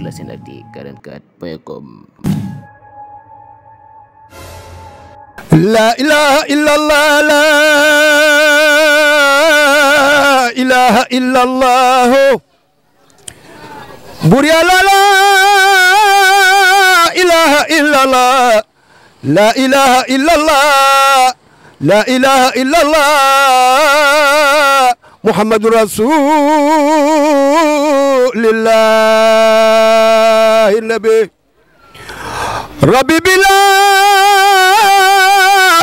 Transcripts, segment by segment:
lasenactu44.com. La ilaha illallah, la ilaha illallah. Buur Yàlla la ilaha illallah, la ilaha illallah, la ilaha illallah. Muhammadur Rasulillah nabi. Rabbi bila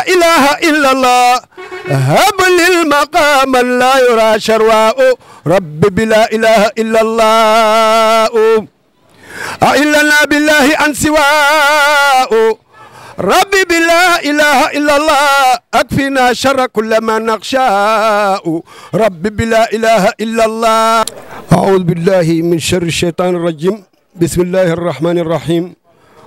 ilaha illallah hablil maqaman la yura sharwa'u. Rabbi bila ilaha illallah a'illana billahi an siwa'u. Rabbi bila ilaha illallah akfina sharra kulli ma nakhsha'u. Rabbi bila ilaha illallah. A'udhu billahi min sharri shaytanir rajim. Bismillahir rahmanir rahim.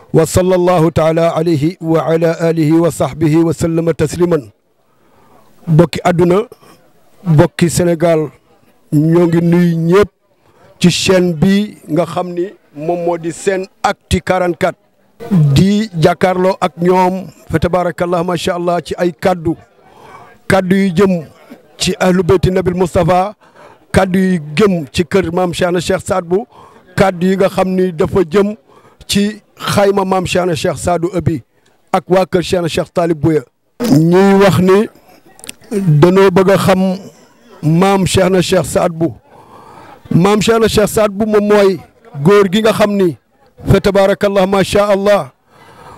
Wa sallallahu ta'ala alayhi wa ala alihi wa sahbihi wa sallama tasliman. Bokki àdduna bokki Sénégal ñoo ngi nuyu ñëpp ci chaîne bi nga xam ni moom moo di SENactu 44 di jàkkaarloo ak ñoom fa tabarakallah macha allah ci ay kaddu yu jëm ci ahlu bayti nabil Moustapha, kaddu yu jëm ci kër maam Cheikhna Cheikh Saad Bou, kaddu yi nga xam ni dafa jëm ci xayma maam Cheikhna Cheikh Saadu Abi ak waa kër Cheikhna Cheikh Talib Bouya. ñuy wax ni danoo bëgg a xam maam Cheikhna Cheikh Saad Bou. maam Cheikhna Cheikh Saad Bou moom mooy góor gi nga xam ni fa tabarakallah macha allah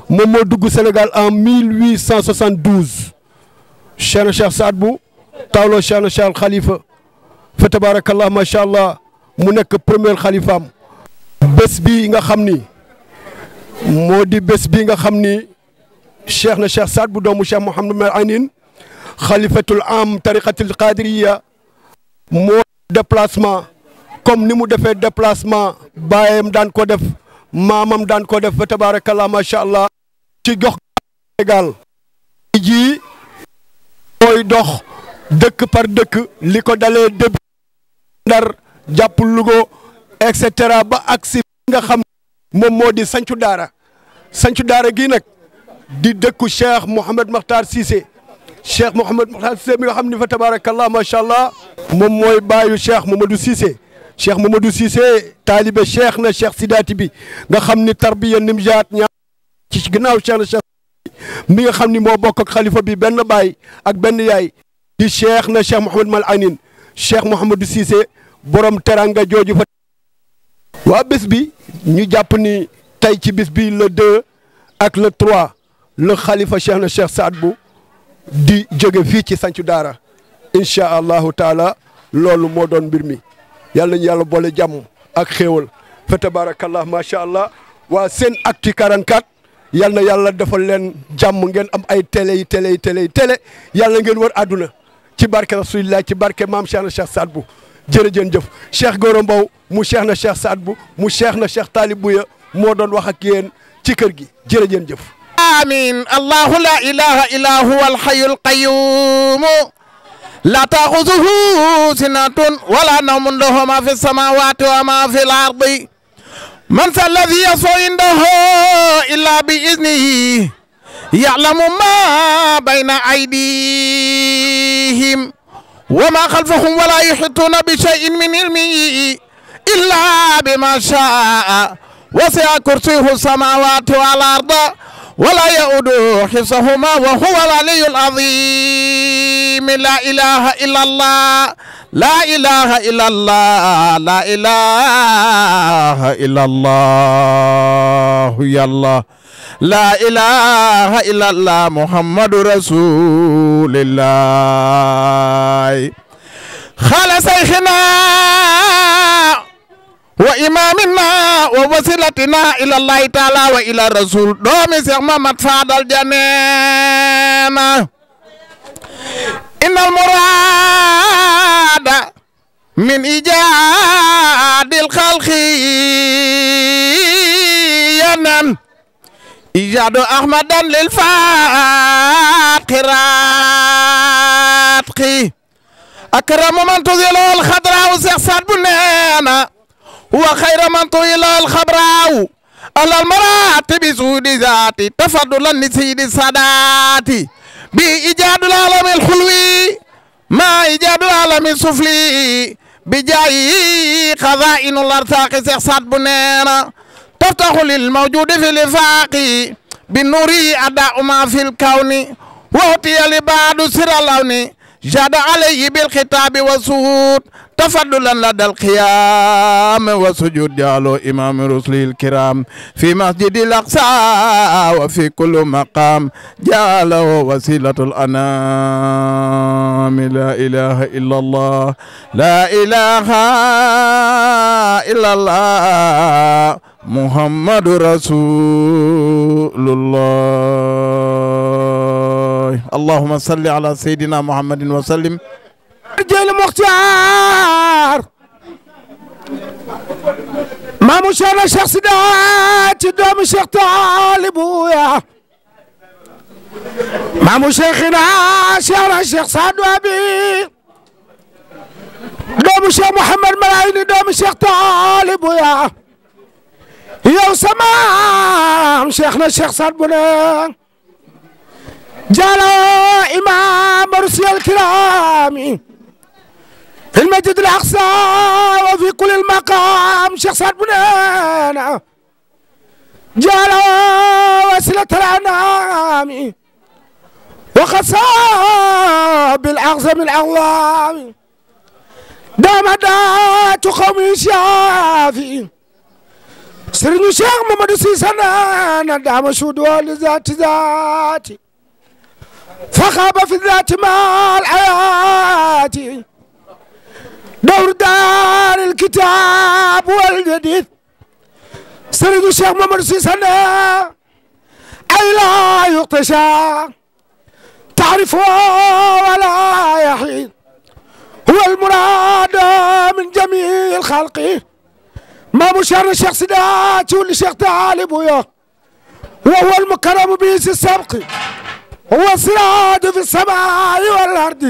moom moo dugg Sénégal en 1872. Cheikhna Cheikh Saad Bou tawloo Cheikhna Cheikh Khalifa fa tabarakallah macha allah mu nekk premier xalifaam. bés bi nga xam ni moo di bés bi nga xam ni Cheikhna Cheikh Saad Bou doomu Cheikh Mouhamadou Mal Anin xalifatul am tariqatil qadiriya moo déplacement comme ni mu defee déplacement baayam daan ko def maamam daan ko def fa tabarakallah macha allah ci gox Sénégal ji mooy dox dëkk par dëkk li ko dalee début Ndar jàpp Louga et cetera ba agsi nga xam moom moo di sancu daara gi nag di dëkku Cheikh Mouhamed Makhtar Cissé. Cheikh Mouhamed Makhtar Cissé mi nga xam ni fa tabarakallah macha allah moom mooy baayu Cheikh Mamadou Cissé. Cheikh Mamadou Cissé taalibe Cheikhna Cheikh Sidaati bi nga xam ni tarbiya nimjaat ñaar ci ginnaaw Cheikhna Cheikh mi nga xam ni moo bokk ak xalifa bi benn baay ak benn yaay di Cheikhna Cheikh Mouhamed Mal Anin Cheikh Mouhamadou Cissé borom teranga jooju fa. waa bés bi ñu jàpp ni tey ci bés bi le 2 ak le 3 le xalifa Cheikhna Cheikh Saad Bou di jóge fii ci sancu daara incha allahu taala loolu moo doon mbir mi yàlla nañu yàlla boole jàmm ak xéewal fa tabarakallah macha allah waa SENactu 44 yal na yàlla defal leen jàmm ngeen am ay télé yàlla ngeen wër àdduna ci barke rasulillah ci barke maam Cheikhna Cheikh Saad Bou jërëjëf jëf Cheikh Gora Mbow mu Cheikhna Cheikh Saad Bou mu Cheikhna Cheikh Talib Bouya moo doon wax ak yéen ci kër gi jërëjëf jëf. آمين. الله لا إله إلا هو الحي القيوم لا تأخذه سنة ولا نوم له ما في السماوات وما في الأرض من ذا الذي يشفع عنده إلا بإذنه يعلم ما بين أيديهم وما خلفهم ولا يحيطون بشيء من علمه إلا بما شاء وسع كرسيه السماوات والأرض ولا يؤوده حفظهما وهو العلي العظيم. لا إله إلا الله لا إله إلا الله لا إله إلا الله يا الله لا إله إلا الله محمد رسول الله. خال شيخنا وإمامنا ووسيلتنا إلى الله تعالى وإلى الرسول دومي شيخ محمد فاضل جنينا إن المراد من إيجاد الخلق ينن إيجاد أحمد للفاقرات أكرم من تزيل الخضراء شيخ سعد بو نينا وخير من طويل الخبراء على المراتب سود ذاتي تفضلا لسيد السادات بإيجاد العالم الحلوي ما إيجاد العالم السفلي بجاي خزائن الأرزاق سيخصات بنينا تفتح للموجود في الإفاق بالنور أداء ما في الكون وأعطي لبعض سر اللون جاد عليه بالخطاب والسهود تفضلا لدى القيام وسجود جعلوا إمام رسله الكرام في مسجد الأقصى وفي كل مقام جعله وسيلة الأنام لا إله إلا الله لا إله إلا الله محمد رسول الله اللهم صل على سيدنا محمد وسلم جيل مختار ما مشانا شخص دات دوم شيخ طالب ويا ما مشيخنا شيخنا الشيخ سعد وابي دوم شيخ محمد ملايين دوم شيخ طالب ويا يا سمام شيخنا الشيخ سعد بنا جالا إمام رسل الكرام في المسجد الأقصى وفي كل المقام شيخ سعد بنانا جالا وسيلة الأنام وخصى بالأعظم الأعظام دامدات قوم شافي سرني شيخ محمد سيسانا دام شهود لذات ذاتي فخاب في الذات مع الحياة دور دار الكتاب والجديد سرد الشيخ محمد سيسانا أي لا يغتشى تعرف ولا يحيد هو المراد من جميع الخلق ما مشار الشيخ سدات والشيخ طالب وهو المكرم بيس السبق هو السراج في السماء والأرض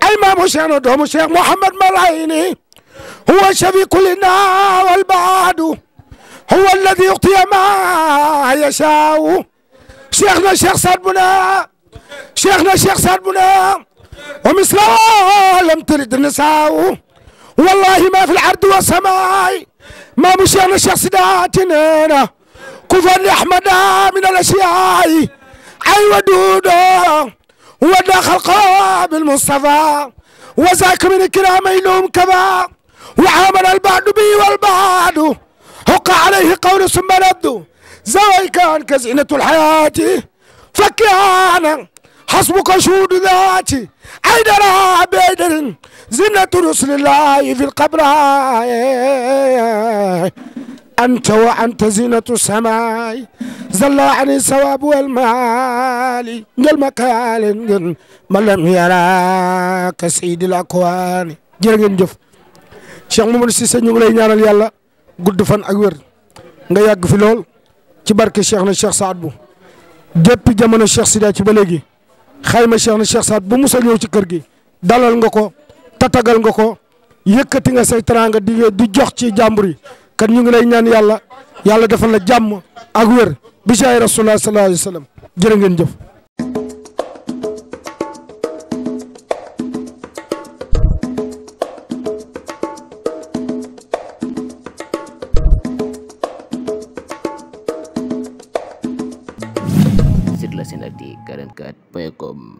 أي ما مشار دوم الشيخ محمد ملايني هو شفي كلنا والبعد هو الذي يعطي ما يشاء شيخنا الشيخ سعد بنا شيخنا الشيخ سعد بنا ومثله لم ترد النساء والله ما في الأرض والسماء ما مشينا الشيخ سداتنا كفر أحمد من الأشياء أي ودوده ودى خلقه بالمصطفى وذاك من الكرام يلوم كذا وعامل البعد بي والبعد حق عليه قول ثم رد زوي كان كزينة الحياة فكان حسبك شهود ذاتي أيدرا بيدر زنة رسل الله في القبر أنت وأنت زينة السماء زل عن الثواب والمال قل مكال من لم يراك سيد الأكوان jërëngeen jëf Cheikh Mamadou Cissé ñu ngi lay ñaanal yàlla gudd fan ak wér nga yàgg fi lool ci barke Cheikh na Cheikh Saad Bou depuis jamono Cheikh Sida ci ba léegi xayma Cheikh na Cheikh Saad Bou musa ñëw ci kër gi dalal nga ko tatagal nga ko yëkkati nga say teraanga di jox ci jàmbur yi kan ñu ngi lay ñaan yàlla defal la jàmm ak wér bi jaay rasulullah sallallahu alayhi wa sallam jërë ngeen jëf. Site la Senactu 44.com